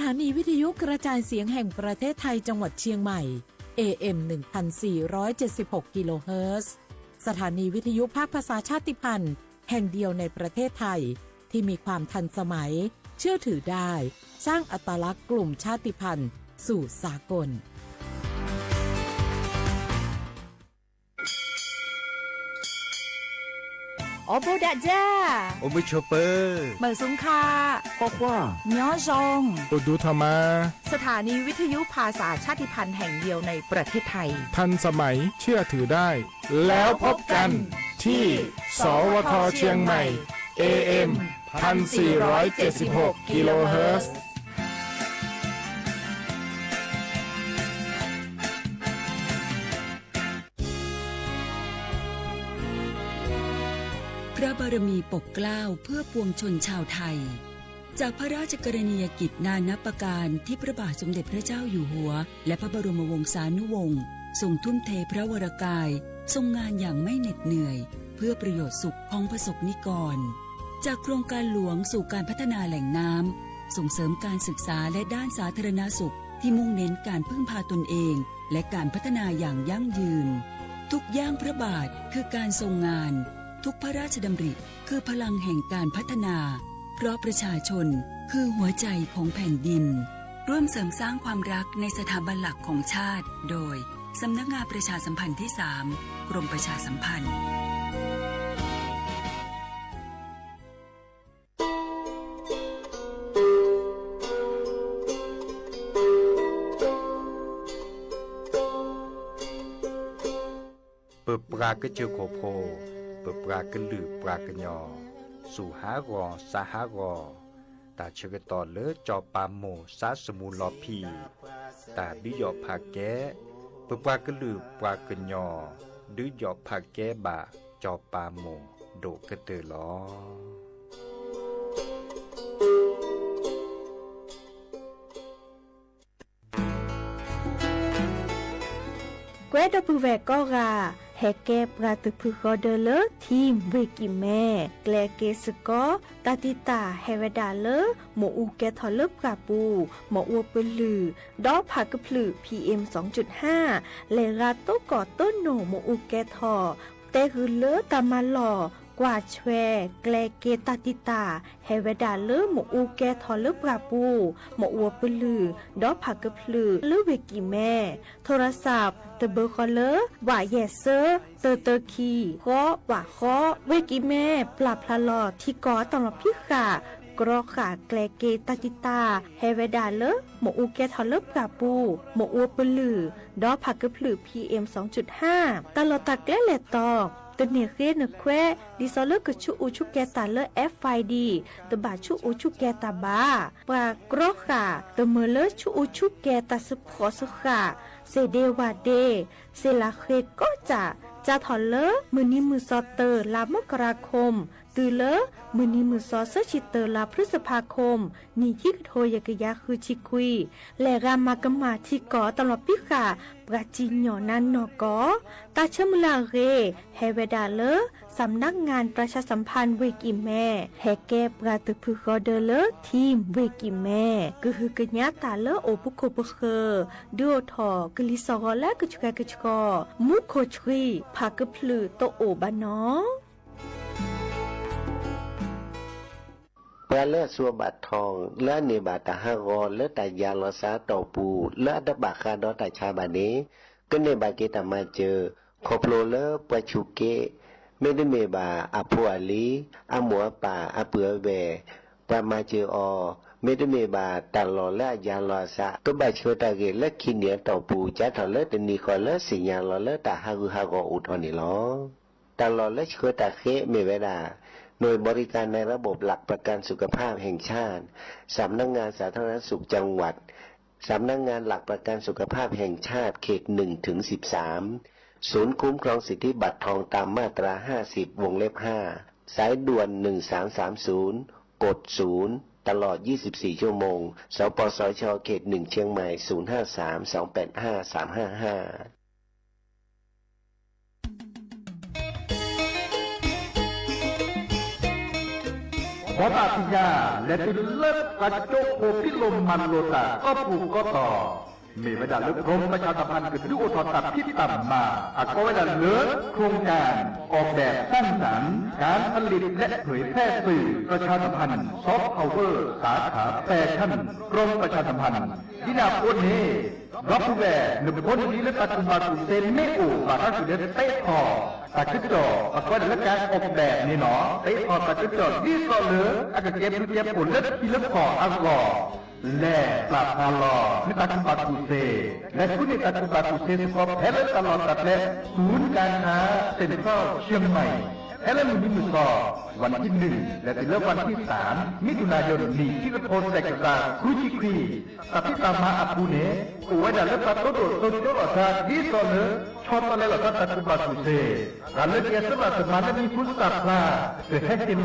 สถานีวิทยุกระจายเสียงแห่งประเทศไทยจังหวัดเชียงใหม่ เอ เอ็ม หนึ่งพันสี่ร้อยเจ็ดสิบหก กิโลเฮิรตซ์ สถานีวิทยุภาคภาษาชาติพันธุ์แห่งเดียวในประเทศไทย ที่มีความทันสมัย เชื่อถือได้ สร้างอัตลักษณ์กลุ่มชาติพันธุ์สู่สากล အိၣ်ဘူးဒးဒၢ, အိၣ်မုာ်ဆိးပၢၤ, မုာ်ဆူၣ်ခါ, ကွၢ်ကွၢ်, ညီယီၣ်, အိၣ်ဒူထီၣ်မး, สถานีวิทยุภาษาชาติพันธุ์แห่งเดียวในประเทศไทย ทันสมัย เชื่อถือได้ แล้วพบกันที่ สวท เชียงใหม่ เอ เอ็ม พันสี่ร้อยเจ็ดสิบหก กิโลเฮิรตซ์ พระบารมีปกเกล้าเพื่อปวงชนชาวไทย จากพระราชกรณียกิจนานับประการที่พระบาทสมเด็จพระเจ้าอยู่หัว และพระบรมวงศานุวงศ์ทรงทุ่มเทพระวรกาย ทรงงานอย่างไม่เหน็ดเหนื่อย เพื่อประโยชน์สุขของประสบนิกร จากโครงการหลวงสู่การพัฒนาแหล่งน้ำ ส่งเสริมการศึกษาและด้านสาธารณสุขที่มุ่งเน้นการพึ่งพาตนเอง และการพัฒนาอย่างยั่งยืน ทุกย่างพระบาทคือการทรงงาน ทุกพระราชดำริคือพลังแห่งการพัฒนา เพราะประชาชนคือหัวใจของแผ่นดิน ร่วมเสริมสร้างความรักในสถาบันหลักของชาติ โดย สำนักงานประชาสัมพันธ์ที่สาม กรมประชาสัมพันธ์ ပပှၤကစၢၢ်ခိၣ်ဖိ, ပပှၤကလုာ်ပှၤကညီ, စူၢ်ဟးဂီၤ စါဟးဂီၤ, တၢ်ဆၢကတီၢ်လၢစီၤပၤမိၢ် စါစမူလီၤဖံး, တၢ်ဒုးယီၣ်ဖးကဲ, ပပှၤကလုာ်ပှၤကညီ ဒုးယီၣ်ဖးကဲဘၣ်စီၤပၤမိၢ်ဒိၣ်ကတၢၢ်လီၤ. ကွဲဒီပုၢ်ဝဲၢ်ကိးဂၤ, ဟဲကဲပှၤတဖုဃီဒၢလၢ Team ဝ့ၢ်ကံၣ်မဲ, ကျဲက့ၤစ့ၢ်ကီး တၢ်တံာ်တာ်ဟဲဝဲဒၣ်လၢ မ့ၣ်အူကဲထီၣ်လၢပှၢ်ပူၤ, မ့ၣ်အူပလုၢ်, ဒီးဖးကဖျၢၣ် PM စင်ၣ်ကၠုၣ်ဟါ, လဲၤရၤတိၢ်ကီၢ်တိၢ်နိၣ်မ့ၣ်အူကဲထီၣ်, တဲဂုာ်လၢတၢ်မၤလီၢ်ကွၢ်ဆွဲကျဲက့ၤတၢ်တံာ်တာ် ဟဲဝဲဒၣ်လၢမ့ၣ်အူကဲထီၣ်လၢပှၢ်ပူၤ, မ့ၣ်အူပလုၢ်, ဒီးဖးကဖျၢၣ်လၢဝ့ၢ်ကံၣ်မဲ, ထိရစး တဘၢဃီလၢ ဝးယဲၢ်စၢ တၢတၢခံ ဃီ ဝးဃီ, ဝ့ၢ်ကံၣ်မဲ ပျၢ်ဖျါလီၤထံကီၢ်တၢ်လီၢ်ဖံးဃာ်, ကြီဃာ်ကျဲက့ၤတၢ်တံာ်တာ် ဟဲဝဲဒၣ်လၢ မ့ၣ်အူကဲထီၣ်လၢပှၢ်ပူၤ, မ့ၣ်အူပလုၢ်, ဒီးဖးကဖျၢၣ် PM စင်ၣ်ကၠုၣ်ဟါ, တၢ်လီၢ်တၢ်ကျဲလဲၤတီၤ, တန့ၢ်ဃ့နခွဲး, ဒ်သိးလၢကဆူးအူဆူၣ်ကဲၤတၢ်လၢ FID တဘၣ်ဆူးအူဆူၣ်ကဲၤတၢ်ဘၣ်. ပှၤကြီဃာ် တမၢလၢဆူးအူဆူၣ်ကဲၤတၢ်စ့ၢ်ကီးစ့ၢ်ကီး, စ့ၣ်ဒ့ဝၣ်ဒ့, စ့ၣ်လးဃ့ကီးစး, စးထီၣ်လၢမုၢ်နံၤမုၢ်သီတၢ လါမကရၤခိၣ် တုၤလၢမုၢ်နံၤမုၢ်သီဆၢဆံတၢ လါဖျုစဖးခိၣ်, နံၣ်ခံကထိယဲၢ်ကယၤဃုဆံခွံ, လဲၤဂၤမၤကမၣ်ထံကီၢ်တၢ်လီၢ်ဖံးဃာ် ပှၤစံၣ်ညီၣ်နါနီၢ်ကီၢ်, တၢ်ဆၢမုၢ်လၢ်အဂ့ၢ် ဟဲဝဲဒၣ်လၢ စၣ်မနါငၣ်တြါဆါစၣ်ဖၣ်ဝ့ၢ်ကံၣ်မဲ, ဟဲကဲပှၤတဖုဃီဒၢလၢ Team ဝ့ၢ်ကံၣ်မဲ, ကဟုကညးတၢ်လၢအိၣ်ဖှိၣ်ခိၣ်ပဃၢၤ, ဒုးအိၣ်ထီၣ်ကလံၤစှီၤဂီၤလၢကဆှဲကဆှီ, မူခိၣ်ဆှံ ဖးကဖျၢၣ်တအိၣ်ဘၣ်နီၤ. ပှၤလၢအစူးအဘၣ်ထီၣ် လၢအန့ၢ်ဘၣ်တၢ်ဟးဂီၤလၢတၢ်ယါလီၤစးအတီၢ်ပူၤ လၢအတဘၣ်ဃးဒီးတၢ်ဆါဘၣ်န့ၣ် ကန့ၢ်ဘၣ်က့ၤတၢ်မၤစၢၤ ခီဖျိလၢပှၤဆူးက့, မ့တမ့ၢ်ဘၣ်အဖိအလံၤ, အမိၢ်အပၢ် အပုၢ်အဝဲၢ် ပှၤမၤစၢၤအီၤ, မ့တမ့ၢ်ဘၣ်တၢ်လီၢ်လၢအယါလီၤအသး ကဘၣ်ဆှၢတၢ်ဂ့ၢ်လၢခံနံၣ်အတီၢ်ပူၤ စးထီၣ်လၢတနံၤဃီလၢသ့ၣ်ညါလီၤလၢတၢ်ဟးဂူာ်ဟးဂီၤအိၣ်ထီၣ်န့ၣ်လီၤ. တၢ်လီၢ်လၢဆှၢတၢ်ဃ့မ့ၢ်ဝဲဒၣ် หน่วยบริการในระบบหลักประกันสุขภาพแห่งชาติ สำนักงานสาธารณสุขจังหวัด สำนักงานหลักประกันสุขภาพแห่งชาติเขตหนึ่งถึงสิบสาม ศูนย์คุ้มครองสิทธิบัตรทองตามมาตราห้าสิบ วงเล็บห้า สายด่วน หนึ่งสามสามศูนย์ กดศูนย์ ตลอด ยี่สิบสี่ ชั่วโมง สปสช เขตหนึ่ง เชียงใหม่ ศูนย์ห้าสาม สองแปดห้า สามห้าห้า ပှၤ ဘီဘၣ်သ့ၣ်ညါ လဲၤတုၤလၢပှၤကၠိဖိဖံးလိာ်မၤလိာ်တၢ်ကီၢ်ပူၤကီၢ်သီ မ့ၢ်ဝဲဒၣ်လၢ กรมประชาสัมพันธ์ ကဒုးအိၣ်ထီၣ်တၢ်ဖံးတၢ်မၤ အကိးဝဲဒၣ်လၢ โครงการออกแบบสร้างสรรค์การผลิตและเผยแพร่สื่อประชาสัมพันธ์ ซอฟต์พาวเวอร์ สาขาแฟชั่น กรมประชาสัมพันธ์ ဒ်န့ၣ်အဃိန့ၣ် ဒီပုၢ်ဝဲၢ် နဖိနလံၤလၢတၢ်ကူၣ်ဘၣ်ကူၣ်သ့မ့ၢ်အိၣ် ဘၣ်ဃးက့ၤလၢသ့ထီၣ် တၢ်ကစီၣ် အကိးဝဲဒၣ်လၢ การออกแบบ န့ၣ်လီၤ. သ့ထီၣ်တၢ်ကစီၣ်ဒ်သိးလၢ အကကဲဘျုးကဲဖှိၣ်လၢထံလၢကီၢ်အဂီၢ် လဲၤပာ်ဖျါလီၤ မ့ၢ်တၢ်ကူၣ်ဘၣ်ကူၣ်သ့ လဲၤဃုန့ၢ်တၢ်ကူၣ်ဘၣ်ကူၣ်သ့စ့ၢ်ကီး ဖဲလၢတၢ်လီၢ်တၢ်ကျဲ ศูนย์การค้าเซ็นทรัลเชียงใหม่ ဖဲလၢမုၢ်နံၤမုၢ်သီ วันที่หนึ่ง လဲၤတုၤလၢ วันที่สาม มิถุนายน နံၣ်ခံကထိ တကယၤခွံဆံခွံ တၢ်ဖံးတၢ်မၤအပူၤန့ၣ် အိၣ်ဝဲဒၣ်လၢပှၤသိဒိၣ်သိကၠိလိာ်သး ဒ်သိးလၢ ဆီတလဲလိာ်သးတၢ်ကူၣ်ဘၣ်ကူၣ်သ့ တၢ်လၢကဟဲစၢဘၣ်စၢမၤလၢမံၤဟူသၣ်ဖျါ ကဟဲက့ၤလီၤ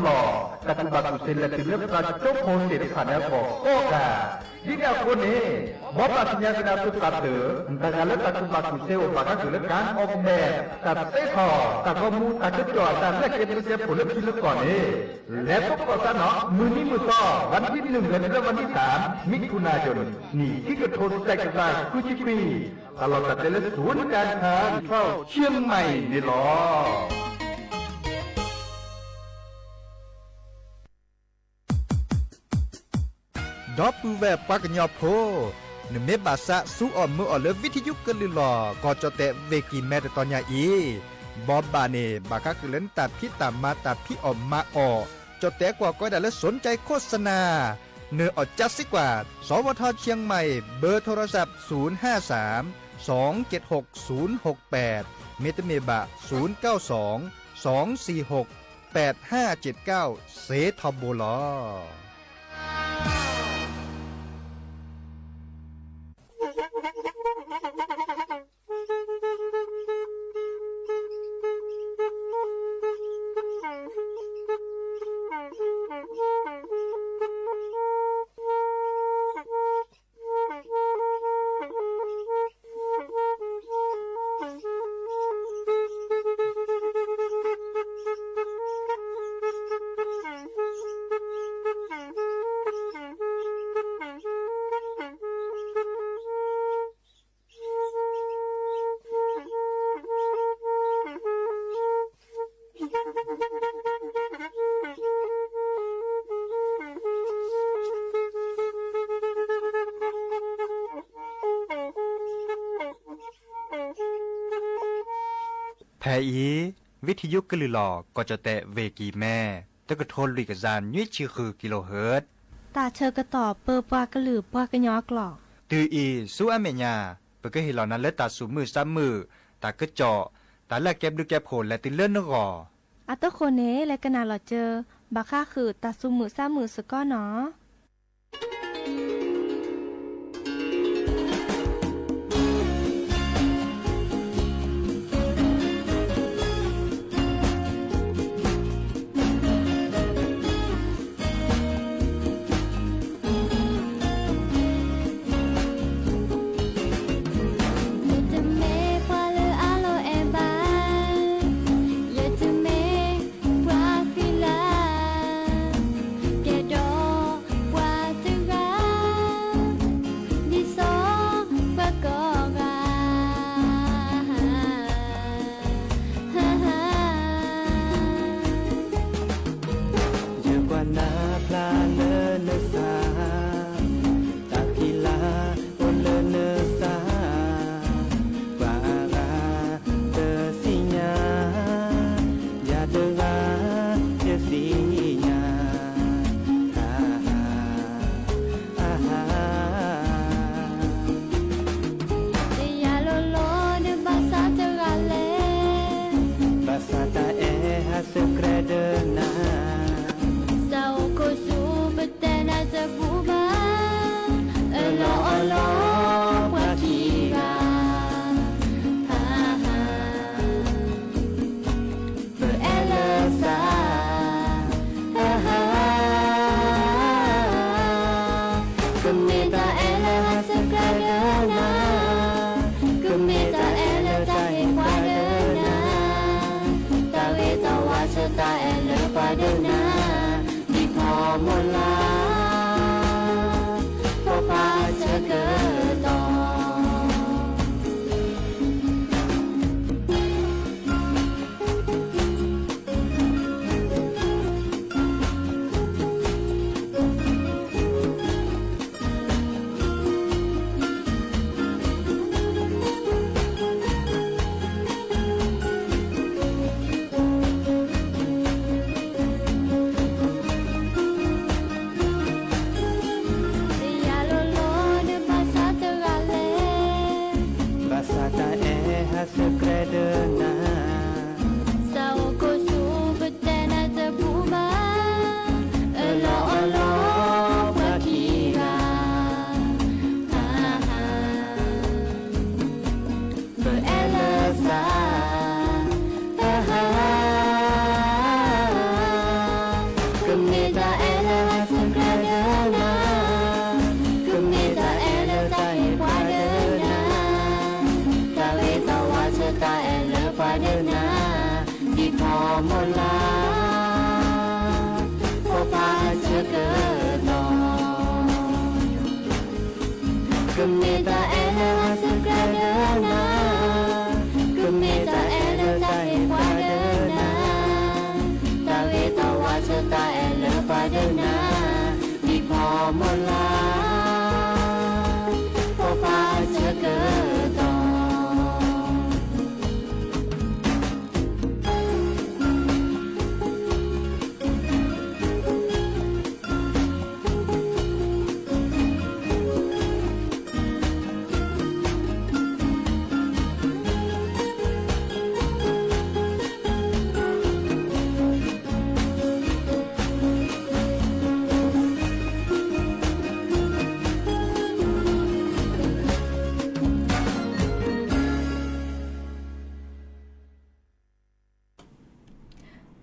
တၢ်ကူၣ်ဘၣ်ကူၣ်သ့ လဲၤတုၤလၢပှၤကၠိဖိသ့ၣ်တဖၣ်န့ၣ်အဂီၢ်ကိးဂၤ ဒ်န့ၣ်အဃိန့ၣ် ဘီဘၣ်သ့ၣ်ညါက့ၤနၤသုသးတၢၢ် တဂၤလၢတၢ်ကူၣ်ဘၣ်ကူၣ်သ့အိၣ်ဘၣ်ဃးက့ၤလၢ การออกแบบ တၢ်သ့ထီၣ် တၢ်ဂီၤမူ တၢ်ကစီၣ် တၢ်လၢကဲဘျုးကဲဖှိၣ်လၢထံလၢကီၢ်န့ၣ် လဲၤသကိးသးနီၤ မုၢ်နံၤမုၢ်သီ วันที่หนึ่ง လဲၤတုၤလၢ วันที่สาม มิถุนายน နံၣ်ခံကထိ တကယၤခွံဆံခွံ တၢ်လီၢ်တၢ်ကျဲလၢ ศูนย์การค้าเซ็นทรัลเชียงใหม่ န့ၣ်လီၤ. ဒီပုၢ်ဝဲၢ်ပှၤကညီဖိ, နမ့ၢ်ဘၣ်သးစူၤအီၣ်မုာ်အီၣ်လၢ ဝံထံယုကလုၢ်လီၤ ကီၢ်ကၠီၣ်တဲၣ် ဝ့ၢ်ကံၢ်မဲ တတီၤညါအံၤ, ဘီဘၣ်န့ၣ် ဘၣ်ဃးက့ၤလၢနတၢ်ဖံးတၢ်မၤ တၢ်ဖံးအီၣ်မၤအီၣ်, ကၠီၣ်တဲၣ်ကွၢ်ကီးဝဲဒၣ်လၢ ศูนย์ใจโฆษณา နၢၤအီၣ်ကၠါစ့ၢ်ကီး, สวทเชียงใหม่ เบอร์โทรศัพท์ ศูนย์ห้าสาม สองเจ็ดหก ศูนย์หกแปด မ့တမ့ၢ်ဘၣ် ศูนย์เก้าสอง สองสี่หก แปดห้าเจ็ดเก้า စ့ထီဘိလီၤ. ဖဲအံၤ ဝံထံယုကလုၢ်လီၤ ကီၢ်ကၠီၣ်တဲၣ် ဝ့ၢ်ကံၢ်မဲ တကထိလွံၢ်ကယၤ နွံဆံဃု kilohertz တၢ်ဆၢကတီၢ်ပၢပှၤကလုာ်ပှၤကညီအကျိာ်, တုၤအံၤဆူအမဲာ်ညါ ပကဟ့ၣ်လီၤနၤလၢတၢ်သူၣ်မုာ်သးမုာ်, တၢ်ကစီၣ်, တၢ်လၢအကဲဘျုးကဲဖှိၣ်လဲၤတုၤလၢနဂီၢ်, အတဃိန့ၣ် လဲၤကနၣ်လီၤစၢၤ ဘၣ်ဃးဃုာ်တၢ်သူၣ်မုာ်သးမုာ်စ့ၢ်ကီးနီၤ. ယတမ့ၢ်ပှၤလၢအလီၤအဲၣ်ဘၣ်, ယတမ့ၢ်ပှၤဃံလၤ, ကဲဒီးပှၤတဂၤ ဒ်သိးပှၤကိးဂၤ ယကွၢ်နၢ်ဖျါလၢနသး, တၢ်ဃံလၤအိၣ်လၢနသး, ပှၤအဂၤတသ့ၣ်ညါ, ယၤတဂၤယသ့ၣ်ညါ, အဟါ, အဟါ. တယၤလီၤလီၤဒီးဘၣ်ဆၣ်တဂၤလဲၣ်, ဘၣ်ဆၣ်တၢ်အဲၣ်ဟးဆှဲးဒီးနၤ, သးအိၣ်ခိၣ်ဆူပတဲနၤတဘူၣ်ဘၣ်, အၢၣ်လီၤအီလီၤပှၤခံဂၤ, အဟါ. ပအဲၣ်လၢသး, အဟါ, ကမ့ၢ်တၢ်အဲၣ်လၢဟးဆှဲးဒီးနၤ, ကမ့ၢ်တၢ်အဲၣ်လၢတၢ်ဟ့ၣ်ပှၤဒီးနၤ, တၢ်ဂ့ၤတၢ်ဝါဆၢတၢ်အဲၣ်လၢပှၤဒီးနၤ, ဒ်ဖး မိၢ်လၢ်, ပပၢ်ဆၢကတီၢ်. ယၤလီၤလီၤဒီးဘၣ်ဆၣ်တဂၤလဲၣ်, ဘၣ်ဆၣ်တၢ်အဲၣ်ဟးဆှဲးကျဲဒီးနၤ, စးအိၣ်ခိၣ်ဆူပတဲနၤတပူၤဘၣ်, အၢၣ်လီၤအီလီၤပှၤခံဂၤ, ပအဲၣ်လၢသး ကမ့ၢ်တၢ်အဲၣ်လၢဟးဆှဲးကျဲဒီးနၤ, ကမ့ၢ်တၢ်အဲၣ်လၢတၢ်ဟ့ၣ်ပှၤဒီးနၤ, တၢ်ဂ့ၤတၢ်ဝါဆၢတၢ်အဲၣ်လၢပှၤဒီးနၤ, ဒ်ဖီမိၢ်လၢ်, ပပၢ်ဆၢကတီၢ်. ကမ့ၢ်တၢ်အဲၣ်လၢဟးဆှဲးကျဲဒီးနၤ, ကမ့ၢ်တၢ်အဲၣ်လၢတၢ်ဟ့ၣ်ပှၤဒီးနၤ, တၢ်ဂ့ၤတၢ်ဝါဆၢတၢ်အဲၣ်လၢပှၤဒီးနၤ, ဒ်ဖီမိၢ်လၢ်, ပပၢ်ဆၢကတီၢ်.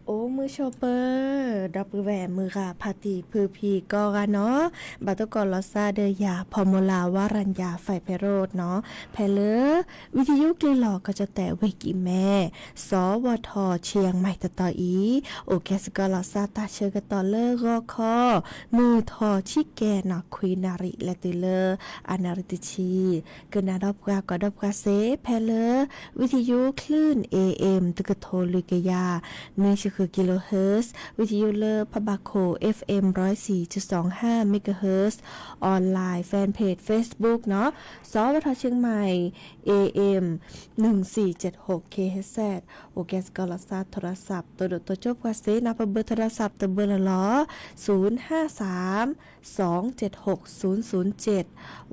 အိၣ်မုာ်ဆိးပၢၤ, ဒီပုၢ်ဝဲၢ်မုၢ်ဂၤဖါတံၢ်ဖုဖံကိးဂၤနီၤ, ဘၣ်တကိးလီၤစၢ်ဒီးယၤ ဖီမိၢ်လၢ် ဝၤရၣ်ယၤ ဖဲးဖဲးရိးနီၤ, ဖဲလၢ ဝံထယုၢ်ကျ့လီၤကီၢ်ကၠီၣ်တဲၣ်ဝ့ၢ်ကံၢ်မဲ, စီၤဝီၤထီၣ်ဆံယဲၢ်မံၤတတီၤအံၤ, အိၣ်ကဲစ့ၢ်ကီးလီၤစၢ်တၢ်ဆၢကတီၢ်လၢဂီၤခီ, မုၢ်ထီၣ်ဆံကဲးနီၤ ခွံနၣ်ရံၣ် လဲၤတုၤလၢ အနၣ်ရံၣ်တဆံ, ကနၣ်ဒီးပှၤကွၢ်ဒီးပှၤစ့ၢ် ဖဲလၢ ဝံထယုၢ် คลื่น เอ เอ็ม တကထိလွံၢ်ကယၤ နွံဆံဃု kilohertz, ဝံထယုၢ်လၢဖးဘၣ်ခိၣ် เอฟเอ็ม ร้อยสี่จุดสองห้า megahertz, online fan page Facebook နီၤ, စီၤဝီၤထီၣ်ဆံယဲၢ်မံၤ เอ เอ็ม หนึ่งสี่เจ็ดหก เค เอช เอส အိၣ်ကဲစ့ၢ်ကီးလီၤစၢ် โทรศัพท์ တိၢ်ဒိၣ်တိၢ်ကၠိပှၤစ့ၢ်နီၤ, ပဘၢ โทรศัพท์ တဘၢလီၤလီၤ, ศูนย์ห้าสาม สองเจ็ดหกศูนย์ศูนย์เจ็ด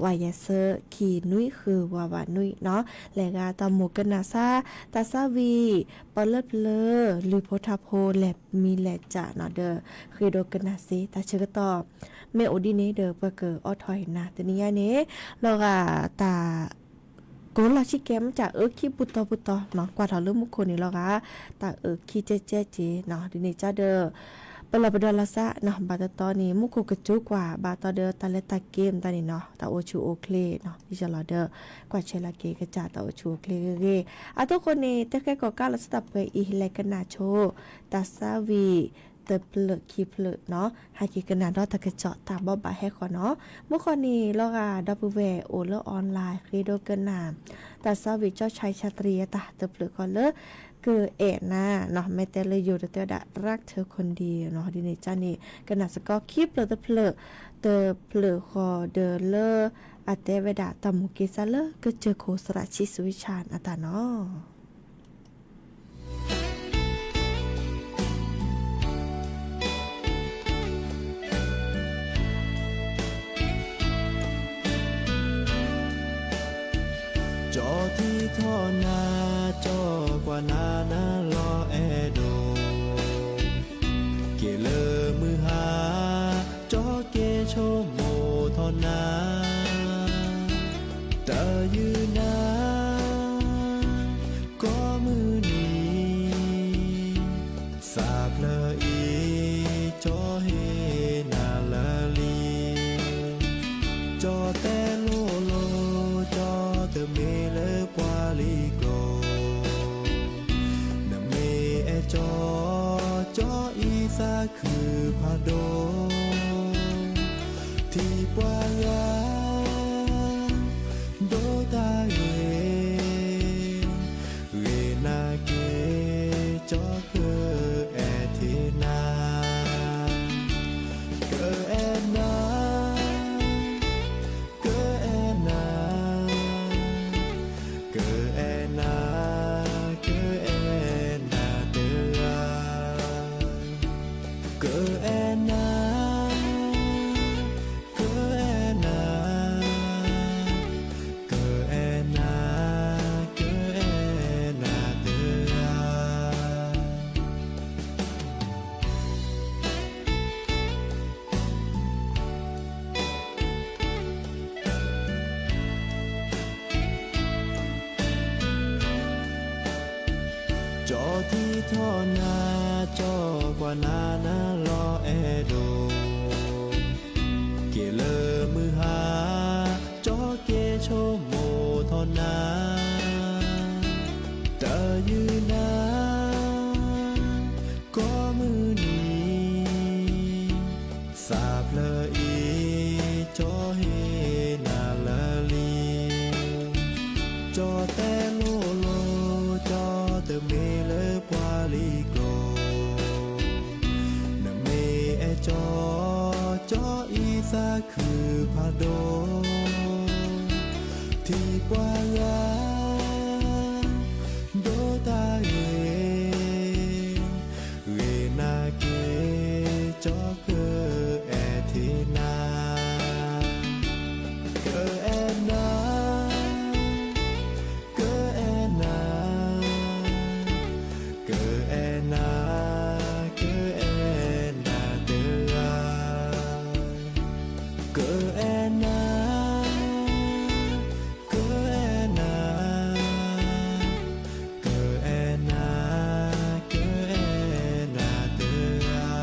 ဝါယဲၢ်ဆၢ ခံနွံဃု ဝးဝးနွံနီၤ, လဲၤဂၤတၢ်မိၣ်ကနၣ်စၢ် တၢ်သးဝံၣ် ပီလၢပျၢၤ လုၢ်ဖိထါဖိ လဲၤမံလဲၤကၠးနီၤဒီး ဃ့ဒိကနၣ်စ့ၢ် တၢ်ဆၢကတီၢ်, မ့ၢ်အိၣ်ဒ်န့ၣ်ဒီး ပှၤကအိးထီၣ်ဟ့ၣ်နၤ တနံၤညါန့ၣ် လီၤဂာ်တၢ် ကိးလီၢ်ဆံကဲ မ့ၢ်တၢ်အၢခံပူၤတီပူၤတီနီၤ, ကွၢ်ထီၣ်လၢမူခိၣ်န့ၣ်လီၤဂာ် တၢ်အၢခံကဲကဲက့နီၤ, ဒ်န့ၣ်ကဒီး ပလီၢ်ပဒီလီၤစၢ်နီၤ, ဘၣ်တတီန့ၣ် မူခိၣ်ကစူကွၢ် ဘၣ်တတီဒီးတၢ်လဲၤတၢ်က့ၤမတၤန့ၣ်နီၤ, တၢ်အိၣ်ဆူၣ်အိၣ်ချ့နီၤ, ဒ်ယလီၤဒီး ကွၢ်ဆၢလီၤက့ၤကစၢ်တၢ်အိၣ်ဆူၣ်အိၣ်ချ့ဂ့ၤဂ့ၤ, အဒိဃိန့ၣ် တဲဃဲကီၣ်ကးလီၤစၢ်တၢ်ပှဲၤအံၤ လဲၤကနၣ်ဆိ တၢ်သးဝံၣ် တဖျၢၣ်ခံဖျၢၣ်နီၤ, ဟဲက့ၤကနၣ်ဒီးတၢ်ကစီၣ်တၢ်ဘီဘၣ်ဟဲဃီနီၤ, မူဃီန့ၣ် လီၤဂာ်ဒီပုၢ်ဝဲၢ်အိၣ်လၢ online ဃ့ဒိကနၣ် တၢ်သးဝံၣ်ကၠီဆဲးဆးတရံးအတၢ်တဖျၢၣ်ဃီလၢ ကအဲၣ်နၤနီၤ, မ့ၢ်တဲလၢယိၤတတဲဝဲဒၣ် รักเธอคนเดียวနီၤ, ဒ်န့ၣ်ကန့ၣ် ကနၣ်စ့ၢ်ကီးခံဖျၢၣ်တဖျၢၣ်, တဖျၢၣ်ဃီဒီးလၢ အတဲဝဲဒၣ်တၢ်မူးက့ၤစၢ်လၢကစၢၢ်ခိၣ်သရၣ်ဆံးစဝံၣ်ဆၣ်အတၢ်နီၤ. ကၠီထံထီၣ်နၤ, ကၠီကွၢ်နၤနၤလီၤအဲၣ်ဒိး, က့ၤလၢမုၢ်ဟါ, ကၠီက့ၤဆိကမိၣ်ထီၣ်နၤ, တၢ်ယုၢ်နၤ ကိးမုၢ်နံၤ, သးဖျၢၣ်အံၤ ကၠီဟ့ၣ်နၤလၢာ်လံ, ကၠီတဲလိၤလိၤ ကၠီတမ့ၢ်လၢပှၤလံၤကျိာ်, နမ့ၢ်အဲၣ်ကၠီ, ကၠီအံၤသးခုဖးဒိၣ် ဒိးတၢ်ဂ့ၤ, ဂ့ၤနာ်က့ၤ ကၠီကအဲၣ်ထံနၤ, ကအဲၣ်နၤ, ကအဲၣ်နၤ, ကအဲၣ်နၤ, ကအဲၣ်နၤတဂၤ ကအဲၣ်နၤ, ကအဲၣ်နၤ, ကအဲၣ်နၤ, ကအဲၣ်နၤတဂၤ ကၠီထံၣ်ထီၣ်နၤ, ကၠီကွၢ်နၤ နၤလီၤအဲၣ်ဒိး, က့ၤလၢမုၢ်ဟါ, ကၠီက့ၤဆိကမိၣ်ထီၣ်နၤ, တယုၢ်နၤ ကိးမုၢ်နံၤ, သးဖျၢၣ်အံၤ ကၠီဟ့ၣ်နၤလၢာ်လံ, ကၠီတဲလိၤလိၤ ကၠီတမ့ၢ်လၢပှၤလံၤကျိာ်, နမ့ၢ်အဲၣ်ကၠီ, ကၠီအံၤသးခုဖးဒိၣ်, ထံၣ်ပှၤဂၤ ဒိးတၢ်ဂ့ၤ, ဂ့ၤနာ်က့ၤ ကၠီကအဲၣ်ထံနၤ, ကအဲၣ်နၤ, ကအဲၣ်နၤ, ကအဲၣ်နၤ, ကအဲၣ်နၤတဂၤ, ကအဲၣ်နၤ ကအဲၣ်နၤ, ကအဲၣ်နၤ, ကအဲၣ်နၤတဂၤ.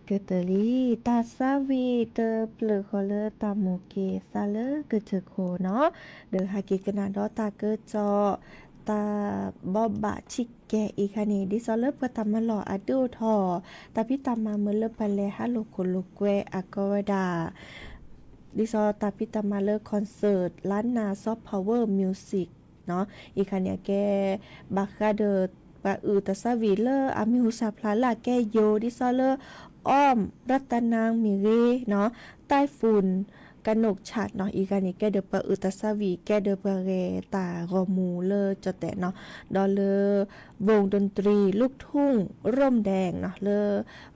ကတၢၢ်လံ, တၢ်သးဝံၣ်တဖျၢၣ်ဃီလၢတၢ်မိၣ်က့ၤသးလၢကစၢၢ်ခိၣ်နီၤ, ဒီးဟဲက့ၤကနၣ်ဒီးတၢ်ကစီၣ် တၢ်ဘိးဘၣ်ဆံးကဲအံၤခါန့ၣ် ဒ်သိးလၢပှၤတၢ်မၤလီၢ်အဒုးအိၣ်ထီၣ် တၢ်ဖံးတၢ်မၤမ့ၢ်လၢပှၤလဲၤဟးလိာ်ခိၣ်လိာ်ကွဲအကီဝဲဒၣ် ဒ်သိးတၢ်ဖံးတၢ်မၤလၢ concert လါနၤ soft power music နီၤ, အံၤခါန့ၣ်အကဲ ဘၣ်ဃးဒီး ပှၤအုၣ်တၢ်သးဝံၣ်လၢအမံၤဟူသၣ်ဖျါလၢအကဲယိၤ ဒ်သိးလၢ อ้อมรัตนัง မ့ၢ်ဂ့ၤနီၤ, ไต้ฝุ่นกนกฉัตรနီၤ, အံၤခါန့ၣ် ကဲဒီးပှၤအုၣ်တၢ်သးဝံၣ် ကဲဒီးပှၤဂဲၤတၢ်ဂီၤမူလၢကၠီၣ်တဲာ်နီၤ, ဒီးလၢ วงดนตรีลูกทุ่งร่มแดงနီၤ လၢ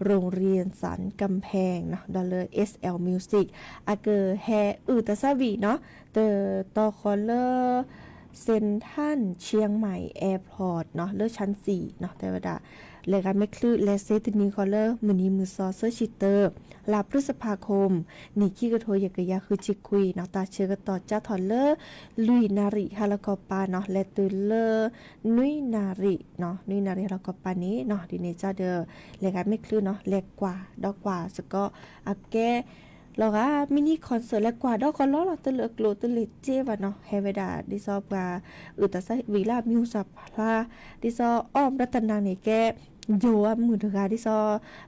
โรงเรียนสันกำแพงနီၤ ဒီးလၢ เอสแอล Music အကဟဲအုၣ်တၢ်သးဝံၣ်နီၤ, တတီၤဃီလၢ เซ็นทรัลเชียงใหม่ Airport နီၤ လၢ ชั้นสี่ နီၤ တဲဝဲဒၣ် လဲၤဂၤမဲာ်ချံလဲၤစ့တနံၤဃီလၢ မုၢ်နံၤမုၢ်သီ သၢဆံတၢ လါ พฤษภาคม နံၣ်ခံကထိယဲၢ်ကယၤဃုဆံခွံနီၤ, တၢ်ဆၢကတီၢ်ကၢထီၣ်လၢ လွံၢ်နၣ်ရံၣ်ဟါလီၤခီပၤနီၤ လဲၤတုၤလၢ နွံနၣ်ရံၣ်နီၤ, နွံနၣ်ရံၣ်ဟါလီၤခီပၤန့ၣ်နီၤ, ဒ်န့ၣ်ကဒီး လဲၤဂၤမဲာ်ချံနီၤ လဲၤကွၢ်ဒီးကွၢ်စ့ၢ်ကီး အကဲ လီၤဂာ် mini concert လဲၤကွၢ်ဒီးကီးလီၤလီၤ တလၢာ်ကျိၤတလၢာ်စ့ဘၣ်နီၤ, ဟဲဝဲဒၣ် ဒ်သိးပှၤအုၣ်တၢ်သးဝံၣ်လၢအမံၤဟူသၣ်ဖျါ ဒ်သိး อ้อมรัตนัง န့ၣ်ကဲ ယိၤအမုၣ်တဂၤ ဒ်သိး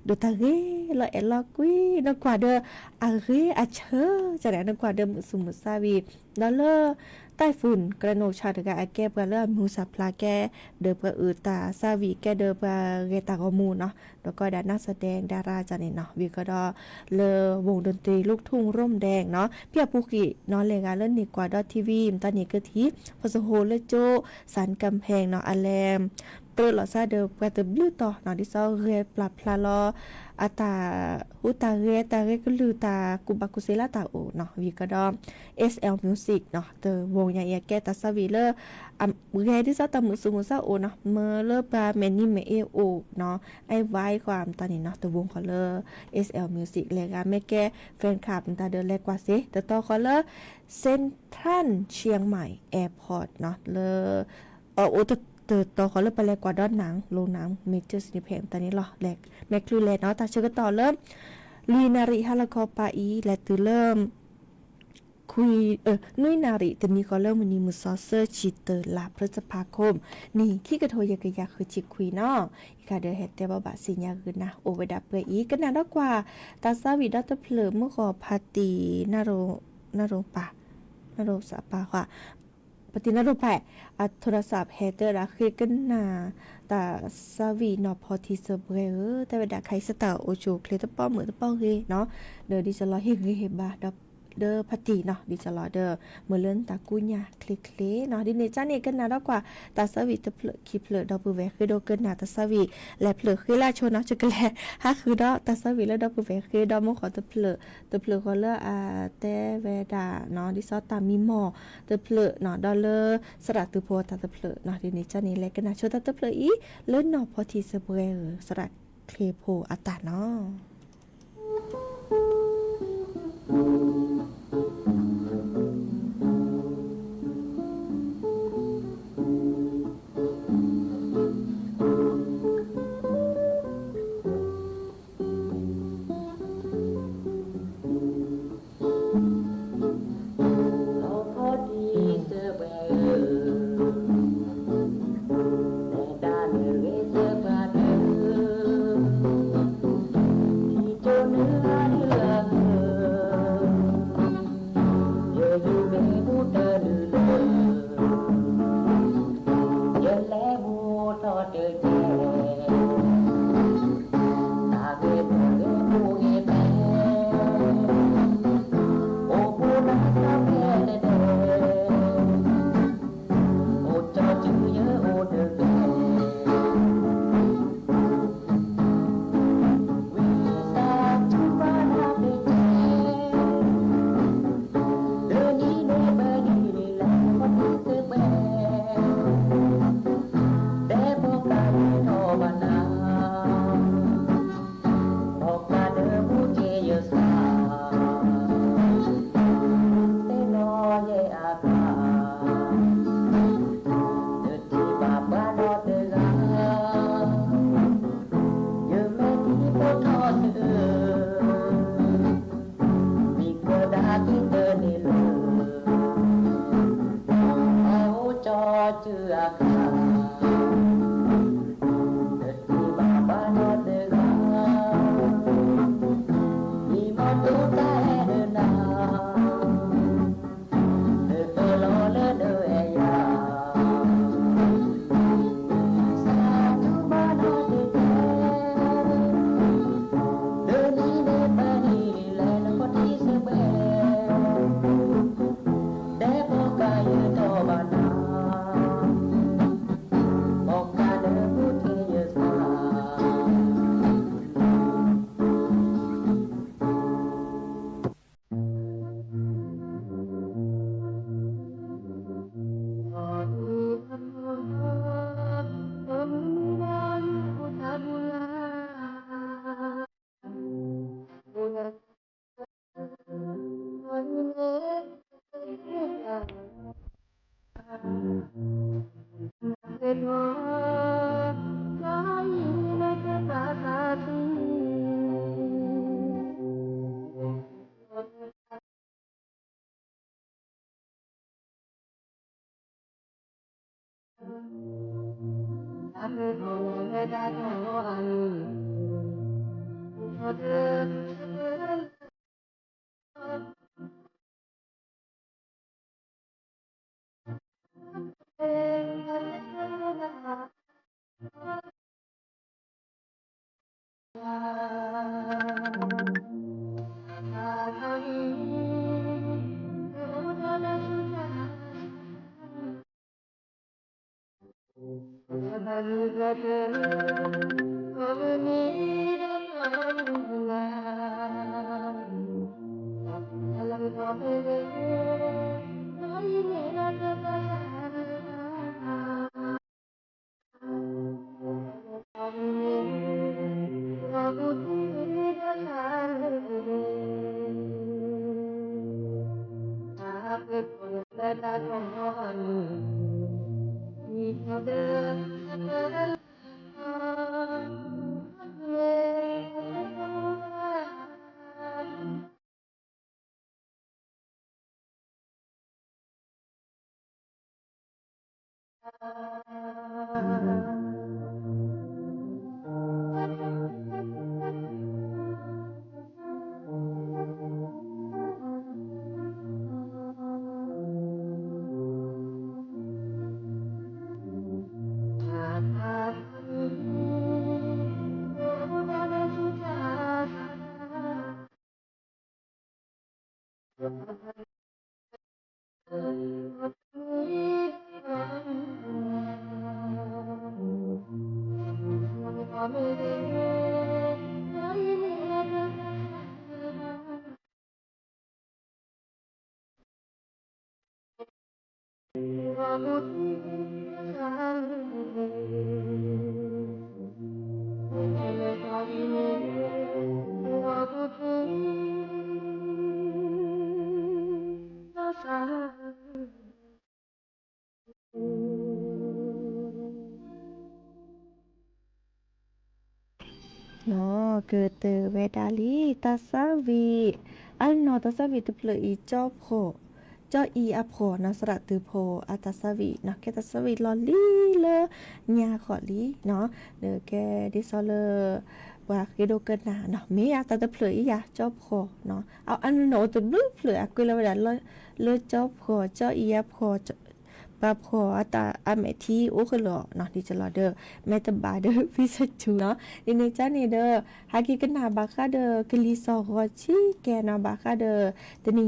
ဒိၣ်တၢ်ဂ့ၤလီၤအဲၣ်လီၤကွံ နကွၢ်ဒီး အဂ့ၤအဆၢ ကန့ၣ် နကွၢ်ဒီးမုာ်သူၣ်မုာ်သးဝံၣ် ဒီးလၢ ไต้ฝุ่นกนกฉัตร တဂၤ အကဲပှၤလၢအမံၤဟူသၣ်ဖျါကဲ ဒီးပှၤအုၣ်တၢ်သးဝံၣ် ကဲဒီးပှၤဂဲၤတၢ်ဂီၤမူနီၤ, ဒီးကီးဒၣ် นักแสดงดารา ကန့ၣ်နီၤ, ဝံၤကဒီးလၢ วงดนตรีลูกทุ่งร่มแดงနီၤ, ဖဲအပူၤကွံာ်နီၤ လဲၤဂၤလၢန့ၣ်ကွၢ်ဒီး ထံဝံၤ မတၤန့ၣ်ကထံၣ် ဖီစဟိလၢကၠိ สันกำแพงနီၤ အလဲၤ ပြၢလိာ်သးဒီးပှၤတဘျုးတီၤနီၤ, ဒ်သိးဂဲၤပျၢ်ဖျါလီၤ အတၢ်ဟူးတၢ်ဂဲၤ တၢ်ဂဲၤကလုၢ် တၢ်ကူၣ်ဘၣ်ကူၣ်သ့လၢတၢ်အိၣ်နီၤ, ဝံၤကဒီး เอสแอล Music နီၤ, တဝီညါအံၤအကဲတၢ်သးဝံၣ်လၢ ဂဲၤဒ်သိးတၢ်မုာ်သူၣ်မုာ်သးအိၣ်နီၤ, မ့ၢ်လၢပှၤမဲာ်နံၤမဲာ်အ့အိၣ်နီၤ, အဲၣ်ဝါဃီမတၤန့ၣ်နီၤ, တဝီဃီလၢ เอสแอล Music လဲၤဂၤမ့ၢ်ကဲ fan club မတၤဒီးလဲၤကွၢ်စ့, တတီၤဃီလၢ เซ็นทรัลเชียงใหม่ Airport နီၤ လၢ အအိၣ်တတီၤဃီလၢပလဲၤကွၢ်ဒီး หนัง โรงหนัง เมเจอร์ซีนิเพล็กซ์ မတၤန့ၣ်လီၤ, လဲၤမဲာ်ချံလဲၤနီၤ, တၢ်ဆၢကတီၢ်လၢ လွံၢ်နၣ်ရံၣ်ဟါလီၤခီပၤအံၤ လဲၤတုၤလၢ ခွံ နွံနၣ်ရံၣ်တနံၤဃီလၢမုၢ်နံၤမုၢ်သီ သၢဆံတၢ လါ พฤษภาคม နံၣ်ခံကထိယဲၢ်ကယၤဃုဆံခွံနီၤ, ယကဒီးဟဲတဲဘၣ်ဘၣ်စံးညါဂ့ၤနၤ အိၣ်ဝဲဒၣ်ပှဲၤအံၤ ကနၣ်ဒီးကွၢ် တၢ်သးဝံၣ်ဒီတဖျၢၣ် မုၢ်ဂီၤဖါတံၢ် နၢ်ရိပၢ် နၢ်ရိပၢ်ဃီ ပတံၢ်နၢ်ရိပၢ် အထိရစးဟဲတဲဝဲဒၣ်ဃ့ကနၣ် တၢ်သးဝံၣ်နီၢ်ဖီထံစၢပှဲၤဧၢ, တဲဝဲဒၣ်ခါအံၤ စတၢ်အိၣ်ဆူၣ်အိၣ်ချ့တပီၢ်မုၢ်တပီၢ်ဂ့ၤနီၤ, ဒီးဒ်သိးလီၤဟ့ၣ်ဂံၢ်ဟ့ၣ်ဘါဒီး ဒီးဖါတံၢ်နီၤ, ဒ်သိးလီၤဒီး မ့ၢ်လၢနတၢ်ကူၣ်ညါချ့ချ့နီၤ, ဒ်န့ၣ်ကန့ၣ် ကနၣ်ဒီးကွၢ် တၢ်သးဝံၣ်တဖျၢၣ်ခံဖျၢၣ် ဒီပုၢ်ဝဲၢ်ဃ့ဒီးကနၣ်တၢ်သးဝံၣ် လဲၤဖျၢၣ်ဃ့လၢအဆိနီၤ, ယကလဲၤဟးဃုာ်ဒီးတၢ်သးဝံၣ်လၢဒီပုၢ်ဝဲၢ်ဃ့ဒီး မုၢ်ဂီၤတဖျၢၣ် တဖျၢၣ်ဃီလၢအတဲဝဲဒၣ်နီၤ, ဒ်သိးတၢ်မံမီၢ်တဖျၢၣ်နီၤ, ဒီးလၢ သရၣ်သုးဖိအတၢ်တဖျၢၣ်နီၤ, ဒ်န့ၣ်ကန့ၣ် လဲၤကနၣ်ဆိတၢ်တဖျၢၣ်အံၤ လၢနီၢ်ဖီထံစၢပှဲၤဧၢ သရၣ်ချ့ဖိအတၢ်နီၤ. ကတၢၢ်ဝဲဒၣ်လံ တၢ်သးဝံၣ်, အနီၢ်တၢ်သးဝံၣ်တဖျၢၣ်အံၤ ကၠီဖှီၣ်, ကၠီအံၤအဖှီၣ်နီၢ် သရၣ်တုၤဖီအတၢ်သးဝံၣ်နီၢ် ကဲတၢ်သးဝံၣ်လီၢ်လံၤလၢညါဃီလံနီၢ်, ဒီးကဲဒ်သိးလၢ ပှၤဃ့ဒိကနၣ်နီၢ် မ့ၢ်ယၤတၢ်တဖျၢၣ်အံၤယၤ ကၠီဖှီၣ်နီၢ် အနီၢ်အိၣ်တဘျုးဖျၢၣ် အကွဲးလီၤဝဲဒၣ်လၢ လၢကၠီဖှီၣ် ကၠီအံၤအဖှီၣ် ပှၤဖှီၣ်အတၢ်အမဲာ်ထံအိၣ်ဃုာ်လီၤနီၢ် ဒ်ကလီၤဒီး မ့ၢ်တဘၣ်ဒီး ဝံသထူနီၢ် ဒ်န့ၣ်ကန့ၣ်ဒီး ဟဲက့ၤကနၣ်ဘၣ်ဃးဒီးကလံၤစိးဂီၤဆံကဲနီၢ် ဘၣ်ဃးဒီး တနံၤညါအံၤ မူခိၣ်စူၤဆံးအါဆံးတဂၤနီၢ် ပှၤမၤကွၢ်ကလံၤစိးဂီၤလၢ ကရူၢ်အိၣ်တူၣ်န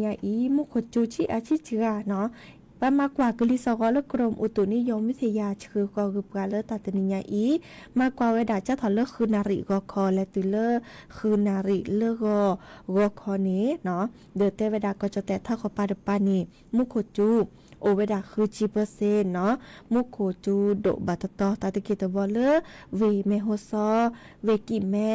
ံယိၤမူသ့ၣ်ယၤ ဆှၢဃီၤဂ့ၤပှၤလၢတၢ်တနံၤညါအံၤ မၤကွၢ်ဝဲဒၣ်ကၢ်ထီၣ်လၢဃုနၣ်ရံၣ်ဂီၤခီ လဲၤတုၤလၢ ဃုနၣ်ရံၣ်လၢဂီၤ ဂီၤခီန့ၣ်နီၢ် ဒီးတဲဝဲဒၣ်ကီၢ်ကၠီၣ်တဲၣ်ထးခီပၤတပၤန့ၣ် မူခိၣ်စူၤ အိၣ်ဝဲဒၣ်ဃုဆံပၢၢ်စ့ၣ်နီၢ် မူခိၣ်စူၤဒိၣ်ဘၣ်တတီၤ တၢ်တက့ၢ်တဘီလၢ ဝ့ၢ်မဲၢ်ဟီၣ်စီၤ ဝ့ၢ်ကံၣ်မဲ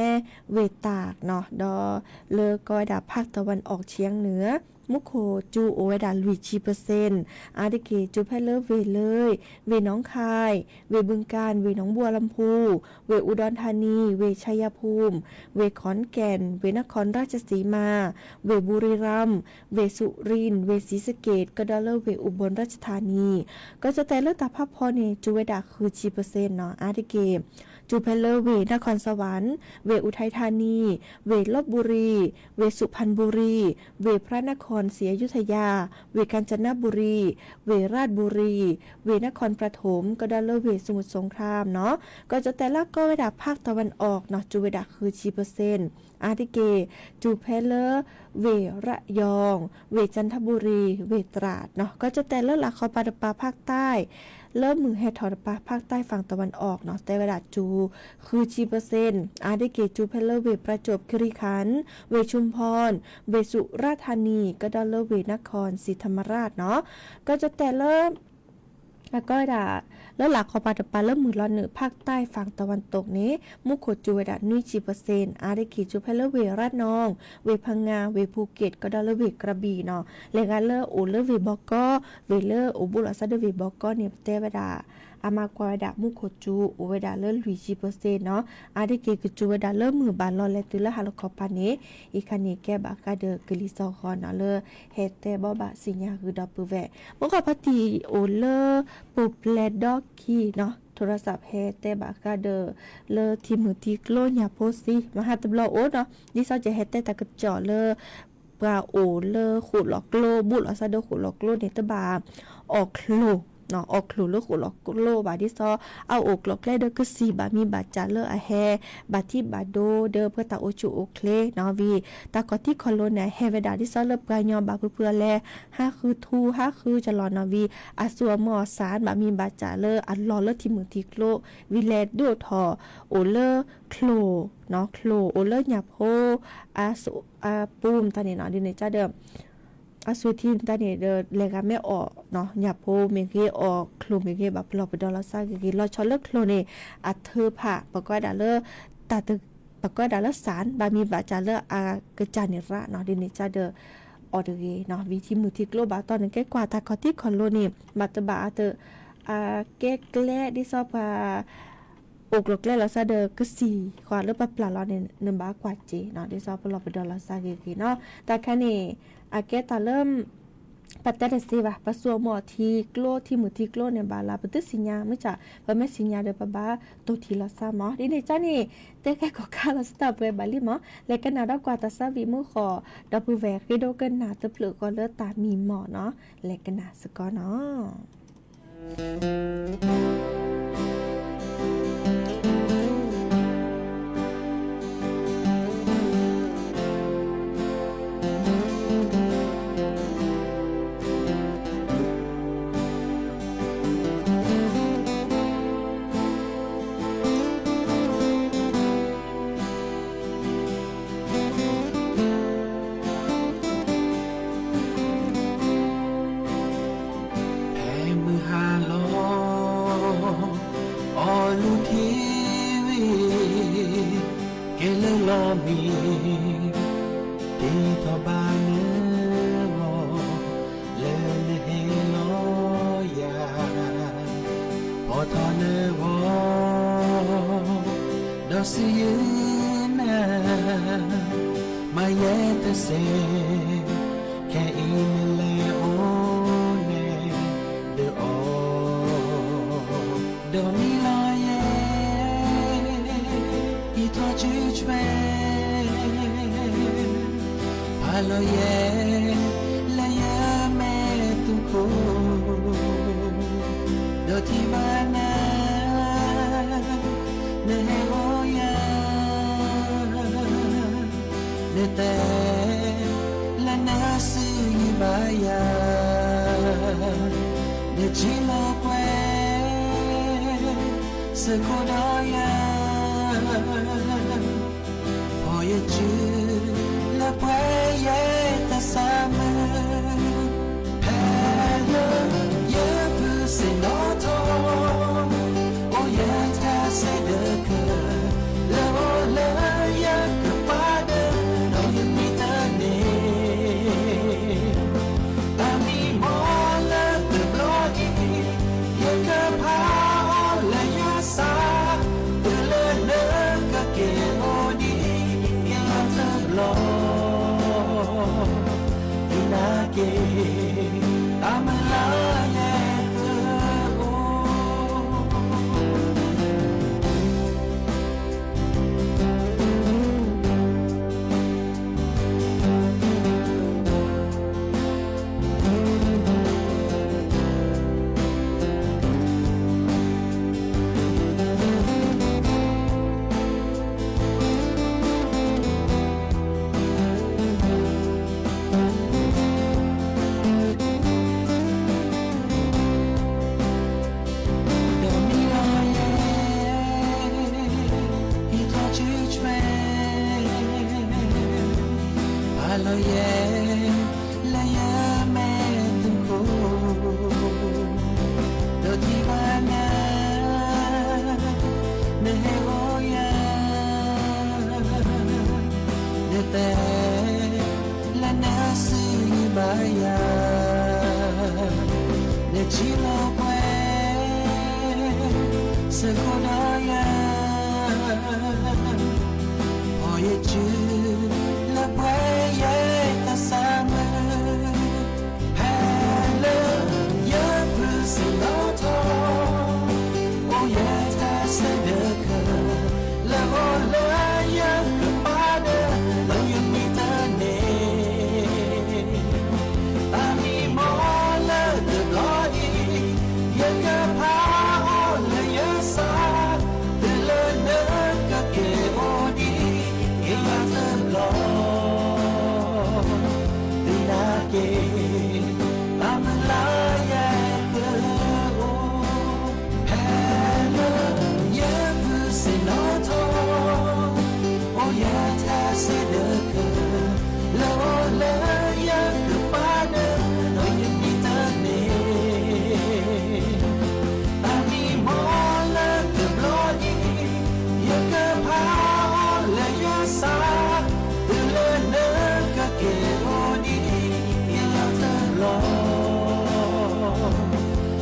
ဝ့ၢ်တၢ်နီၢ် ဒီးလၢကီၢ်ဝဲဒၣ် ဖၢၣ်တဝၣ်အီၣ်ဆံနၢၣ် မူခိၣ်စူၤအိၣ်ဝဲဒၣ်လွံၢ်ဆံပၢၢ်စ့ၣ် အါတက့ၢ် စူၤဖဲလၢဝ့ၢ်လၢၢ် ဝ့ၢ်နီၢ်ခၢၣ် ဝ့ၢ်ဘုကၢၣ် ဝ့ၢ်နီၢ်ဘိလမ်ပူၤ ဝ့ၢ်အူဒီၣ်ထါနံ ဝ့ၢ်ဆါယါဖူမ် ဝ့ၢ်ခီၣ်ကဲၣ် ဝ့ၢ်နခီၣ်ရၢၣ်စံမါ ဝ့ၢ်ဘူရံရၣ် ဝ့ၢ်စူၤရံၣ် ဝ့ၢ်စံစက့ၣ် ကဒီးလၢဝ့ၢ်အူဘိၣ်ရၢၣ်စထါနံ ကီၢ်ကၠီၣ်တဲၣ်လၢတၢ်ဖးဖီန့ၣ် စူၤဝဲဒၣ်ဃုဆံပၢၢ်စ့ၣ်နီၢ် အါတက့ၢ် စူၤဖဲလၢဝ့ၢ်နခီၣ်စဝၣ် ဝ့ၢ်အူထါထါနံ ဝ့ၢ်လီဘူရံ ဝ့ၢ်စူၤဖၣ်ဘူရံ ဝ့ၢ်ဖရၣ်နခီၣ်စံအယူထယါ ဝ့ၢ်ကၣ်စနဘူရံ ဝ့ၢ်ရၣ်ဘူရံ ဝ့ၢ်နခီၣ်ပြထိၣ် ကဒီးလၢဝ့ၢ်စမုတ်ရစင်ခရၣ်နီၢ် ကီၢ်ကၠီၣ်တဲၣ်လၢကီၢ်ဝဲဒၣ် ဖၢၣ်တဝၣ်အီၣ်နီၢ် စူၤဝဲဒၣ်ဃုဆံပၢၢ်စ့ၣ် အါတက့ၢ် စူၤဖဲလၢ ဝ့ၢ်ရယီၣ် ဝ့ၢ်ကၠၣ်ထဘူရံ ဝ့ၢ်တြၣ်နီၢ် ကီၢ်ကၠီၣ်တဲၣ်လၢလၢ်ခီပၤတပၤ ဖၢၣ်တၢ် လၢမုၢ်ဟဲထီၣ်တပၤ ဖၢၣ်တၢ် ဖၢၣ်တဝၣ်အီၣ်နီၢ် တဲဝဲဒၣ်စူၤ ဃုဆံပၢၢ်စ့ၣ် အါတက့ၢ် စူၤဖဲလၢဝ့ၢ်ပြၤကၠိၣ်ကရံၣ်ခၣ် ဝ့ၢ်ဆူၣ်ဖီၣ် ဝ့ၢ်စူၤရၣ်ထါနံ ကဒီးလၢဝ့ၢ်နခီၣ်စံထမရၣ်နီၢ် ကီၢ်ကၠီၣ်တဲၣ်လၢ အကီၢ်ဝဲဒၣ် လၢလၢ်ခီပၤတပၤလၢမုၢ်လီၤနုာ် ဖၢၣ်တၢ် ဖၣ်တဝၣ်တိၢ်န့ၣ် မူခိၣ်စူၤဝဲဒၣ်နွံဆံပၢၢ်စ့ၣ် အါတက့ၢ် စူၤဖဲလၢဝ့ၢ်ရၣ်နီၣ် ဝ့ၢ်ဖငါ ဝ့ၢ်ဖူက့ၣ် ကဒီးလၢဝ့ၢ်ကရၤဘံၣ်နီၢ် လဲၤဂၤလၢအိၣ်လၢဝ့ၢ်ဘီကီၢ် ဝ့ၢ်လၢအိၣ်ဘူးလီၤသးဒီးဝ့ၢ်ဘီကီၢ်န့ၣ် ပတဲဝဲဒၣ် အမၤကွၢ်ဝဲဒၣ်မူခိၣ်စူၤ အိၣ်ဝဲဒၣ်လၢလွံၢ်ဆံပၢၢ်ဆ့ၣ်နီၤ အါတက့ၢ်ကစူၤဝဲဒၣ်လၢမုၢ်ဘၣ်လီၤလဲၤတုၤလၢဟါလီၤခီပၤန့ၣ် အံၤခါန့ၣ် ကဲဘၣ်ဃးဒီးကလံၤစိးဂီၤနီၤ လၢဟဲတဲဘီဘၣ်စံၣ်ညါဂုၤဒီပုၢ်ဝဲၢ် မုၢ်ဂီၤဖါတံၢ်အိၣ်လၢ ပူၤပျဲၢ်ဒီခံနီၤ ထိရစးဟဲတဲဘၣ်ဃးဒီး လၢထံမုၢ်ထံကျိညၣ်ဖိစံ မဟါတဘျီအိၣ်နီၤ ဒ်သိးယဟဲတဲတၢ်ကစီၣ်လၢ ပှၤအိၣ်လၢဃိၣ်လီၤကျိ ဘူးလိာ်သးဒီးဃိၣ်လီၤကျိန့ၣ် တဘၣ်အီၣ်ချိၣ် အီၣ်ချိၣ်လၢဃိၣ်လီၤကျိဘၣ် ဒ်သိးအအိၣ်ကျိၤကျဲဒီးကစံၣ်ဘၣ်မံၤဘၣ်စၢ်လၢအဟဲ ဘၣ်ထံဘၣ်ဒိဒီးပှၤတၢ်အိၣ်ဆူၣ်အိၣ်ချ့နီၤ ဝံၤတၢ်ခီၣ်ထံးခီၣ်လိၤန့ၣ် အဟဲဝဲဒၣ်ဒ်သိးလၢပှၤကညီဘၣ်ဖုဖုအလဲ ဟါဃုထူ ဟါဃုကလီၤနီၤ ဝံၤအစိအမီၤအစၢ်ဘၣ်မံၤဘၣ်စၢ်လၢအလီၤလၢထံမုၢ်ထံကျိ ဝံၤလဲၤဒိၣ်ထီၣ်အိၣ်လၢချိၣ် ချိၣ်အိၣ်လၢညၣ်ဖိ အပူၤမတၤန့ၣ်နီၤ ဒ်န့ၣ်ကဒီး အဆိထံမတၤန့ၣ်ဒီး လဲၤဂၤမ့ၢ်အီၣ်ညၣ်ဖိမ့ၢ်ဂ့ၤ အီၣ်ချိၣ်မ့ၢ်ဂ့ၤ ဘၣ်ပလီၢ်ပဒီလီၤသးဂ့ၤဂ့ၤ လီၤဆီလၢချိၣ်န့ၣ် အထၢဖး ပကိးဒၣ်လၢ တၢ်တ ပကိးဒၣ်လၢစၢ် ဘၣ်မံၤဘၣ်စၢ်လၢအကစၢ်န့ၣ်ရၣ်နီၤ ဒ်န့ၣ်ကဒီး အီၣ်တဂ့ၤနီၤ ဝံၤထံမုၢ်ထံကျိဘၣ်တီၢ်န့ၣ် ကဲကွၢ်တၢ်ခီၣ်ထံးခီၣ်လိၤန့ၣ် ဘၣ်တဘၣ်အတ အကဲကျဲဒ်သိးပှၤ အိၣ်ကျိၤကျဲလီၤသးဒီးကစံၣ်ဃီလၢပပျၢ်လီၤန့ၣ် နဘၣ်ကွၢ်စ့နီၤ ဒ်သိးပလီၢ်ပဒီလီၤသးဂ့ၤဂ့ၤနီၤ တၢ်ခါန့ၣ် အကဲတၢ်လၢ ပတဲတသ့ဘၣ် ပစိအမိၢ်ထံကျိ ထံမုၢ်ထံကျိန့ၣ်ဘၣ်လၢ ပတသ့ၣ်ညါ မုၢ်ဆၣ် ပမ့ၢ်သ့ၣ်ညါဒီး ပဘၣ်တိၢ်ထံၣ်လီၤသးမး ဒ်န့ၣ်ကန့ၣ် တဲကဲကီၢ်ခါလီၤစတၢ်ပှဲၤဘၣ်လံမး လဲၤကနၣ်ဒီးကွၢ်တၢ်သးဝံၣ်မုၢ်ဃီ ဒီပုၢ်ဝဲၢ် ဃ့ဒိကနၣ်တဖျၢၣ်ဃီလၢတၢ်မံမီၢ်နီၤ လဲၤကနၣ်စ့ၢ်ကီးနီၤ. ဖဲမုၢ်ဟါလီၤ အီၣ်လူၤထံဝံၤ ကဲလၢလီၢ်မံ ဒ်ထီၣ်ဘၣ်နဂီၢ် လၢနဟဲလီၤယၤ ဖီၣ်ထီၣ်နဂီၢ် ဒီးစံးယုာ်နၤ မၤယဲတစဲး ခဲအံၤနလဲၤအိၣ်နဲၣ်ဒီးအီၤ ဒီးမံလီၤယဲ အံးထီၣ်စုဆွဲ ဖးလီၤယဲ လၢယမဲာ်တူၢ်ခိၣ် ဒီးထံၣ်ဘၣ်နၤ နဟဲအိၣ်ယၤ နတဲ လၢနစုယုၢ်ဘၣ်ယၤ နထံၣ်လိာ်ကွဲ စ့ၢ်ကီးဒီးယၤ ဖီၣ်ယစု လၢပှဲၤယဲတၢ်ဆါမုၢ် ဖဲလၢယဖုးစ့ၣ်နီၤထီၣ် အိၣ်ယဲတၢ်စဲးဒၢးက လၢအအိၣ်လၢယကပၤဒီး ဒီးယမံတန့ၢ် တၢ်မံမီၢ်လၢတဘျီအံၤ ယကဖးအီၤလၢယသး တုၤလၢနကက့ၤအိၣ်ဒံး ကဲလီၤတဘျီ ဒ်နၤက့ၤ တၢ်မုၢ်လၢ်ယဲကအိၣ်ဒီးမံလီၤယဲ အံးထီၣ်စုဆွဲ ဖးလီၤယဲ လၢယမဲာ်တူၢ်ခိၣ် ဒီးထံၣ်ဘၣ်နၤ နဟဲအိၣ်ယၤ နတဲ လၢနစုယုၢ်ဘၣ်ယၤ နထံၣ်လိာ်ကွဲ စ့ၢ်ကီးဒီးယဲ, အီၣ်ယစုလၢပှဲၤယဲတၢ်ဆါမုၢ်, ဖဲလၢယဖုးစ့ၣ်နီၤထီၣ်, အိၣ်ယဲတၢ်ဆၢဒၢးက, လၢအီၣ်လၢယကပၤဒီး လၢယမံတန့ၣ် တၢ်မံမီၢ်လၢတဘျီအံၤ, ယကဖးအီၤလၢယသး, တုၤလၢနကက့ၤအိၣ်ဒံးက့ၤယၤတဘျီ, သနာ်က့ တၢ်မုၢ်လၢ်ယဲကအိၣ်, ဖဲလၢယဖုးစ့ၣ်နီၤထီၣ်, အိၣ်ယဲတၢ်ဆၢဒၢးက, လၢအီၣ်လၢယကပၤဒီး လၢယမံတန့ၣ် တၢ်မံမီၢ်လၢတဘျီအံၤ, ယကဖးအီၤလၢယသး, တုၤလၢနကက့ၤအိၣ်ဒံးက့ၤယၤ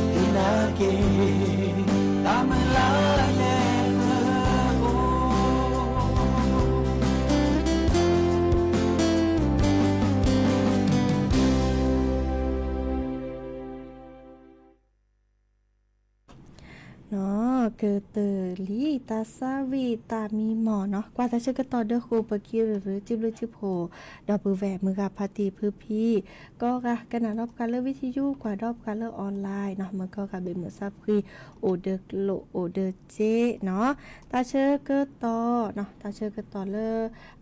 တဘျီ, သနာ်က့ တၢ်မုၢ်လၢ်ယဲကအိၣ်. နီၢ်ကတၢၢ်လံ တၢ်သးဝံၣ်တၢ်မံမီၢ်နီၤ, ကွၢ်တၢ်ဆၢကတီၢ်ဒီးဃိာ်ပကံရူၢ်ရူၢ် စုဘျုးစုဖှိၣ်, ဒီပုၢ်ဝဲၢ်မုၢ်ဂၤဖါတံၢ်ဖုဖံ, ကိးဂၤကနၣ်ဒီးပှၤလၢ ဝံထံယူ, ကွၢ်ဒီးပှၤလၢ online နီၤ, မ့ၢ်ကိးဂၤဘၣ်မုာ်သးဖှံ, အိၣ်ဒီးကျိၣ်အိၣ်ဒီးစ့နီၤ, တၢ်ဆၢကတီၢ်နီၤ, တၢ်ဆၢကတီၢ်လၢ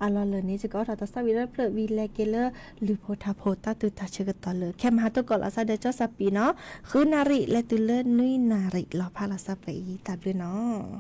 အလီၢ်လၢ်န့ၣ် ယကအိးထီၣ်တၢ်သးဝံၣ်လၢဖျၢၣ်ဝံၤလဲၤက့ၤလၢ လုၢ်ဖိထါဖိတၢ်သူတၢ်ဆၢကတီၢ်လၢ ခဲမဟါတကိးလီၤစါဒီးကၠီစးပံၤနီၤ, ဃုနၣ်ရံၣ်လဲၤတုၤလၢနွံနၣ်ရံၣ် လီၤဖးလီၤစါဖဲအံၤ တၢ်ဘျုးနီၤ.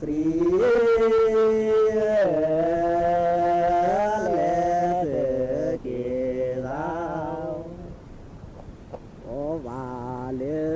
တံၤ လဲၤသုးက့ၤသး အိၣ်ဘၣ်လၢ